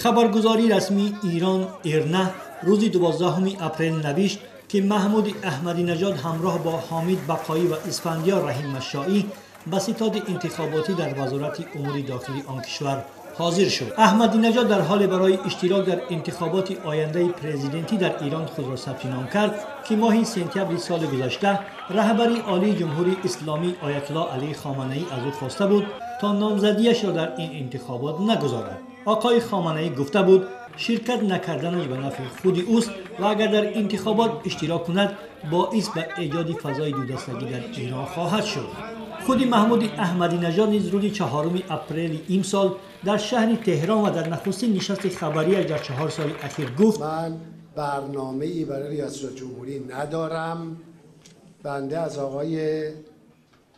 Хабаргузории расмии Ирон Ирна рӯзи 12 апрел навишт, ки Маҳмуди Аҳмадинажод ҳамроҳ бо Ҳомид Бақоӣ ва Исфандиёр Раҳим Машоӣ ба ситоди интихоботӣ дар Вазорати умури дохилии он кишвар ҳозир шуд. Аҳмадинажод дар ҳоле барои иштирок дар интихоботи ояндаи президентӣ дар Ирон худро сабти ном кард, ки моҳи сентябри соли гузашта раҳбари олии Ҷумҳурии Исломӣ Оятуллоҳ Алӣ Хоманаӣ аз ӯ хоста буд, то номзадиашро дар ин интихобот нагузорад. Оқои Хоманаӣ гуфта буд, ширкат накарданаш ба нафъи худи ӯст ва агар дар интихобот иштирок кунад, боис ба эҷоди фазои дудастагӣ дар Ирон хоҳад шуд. Худи Маҳмуди Аҳмадинажод низ рӯзи 4 апрели имсол дар шаҳри Теҳрон ва дар нахустин нишасти хабарияш дар 4 соли ахир гуфт: ман барномаи барои риёсати ҷумҳурӣ надорам. Банда аз оқои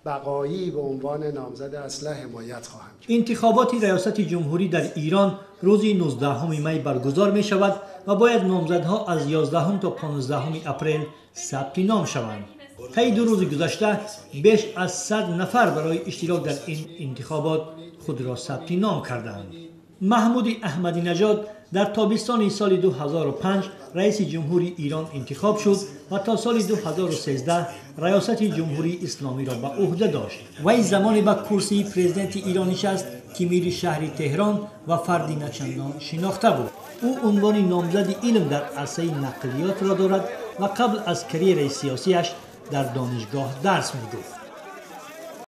Бақоӣ ба унвони номзад аслаҳ ҳимоят хоҳам кард. Интихоботи риёсати ҷумҳурӣ дар Ирон рӯзи 19 май баргузор мешавад ва бояд номзадҳо аз 11 то 15 апрел сабти ном шаванд. Таи 2 рӯзи гузашта беш аз 100 нафар барои иштирок дар ин интихобот худро сабти ном карданд. Маҳмуди Аҳмадинажод дар тобистони соли 2005 раиси ҷумҳури Ирон интихоб шуд ва то соли 2013 раёсати Ҷумҳурии Исломиро ба ӯҳда дошт. Вай замоне ба курсии президенти Ирон нишаст, ки мири шаҳри Теҳрон ва фарди начандон шинохта буд. Ӯ унвони номзади илм дар арсаи нақлиётро дорад ва қабл аз карьераи сиёсиаш дар донишгоҳ дарс мегуфт.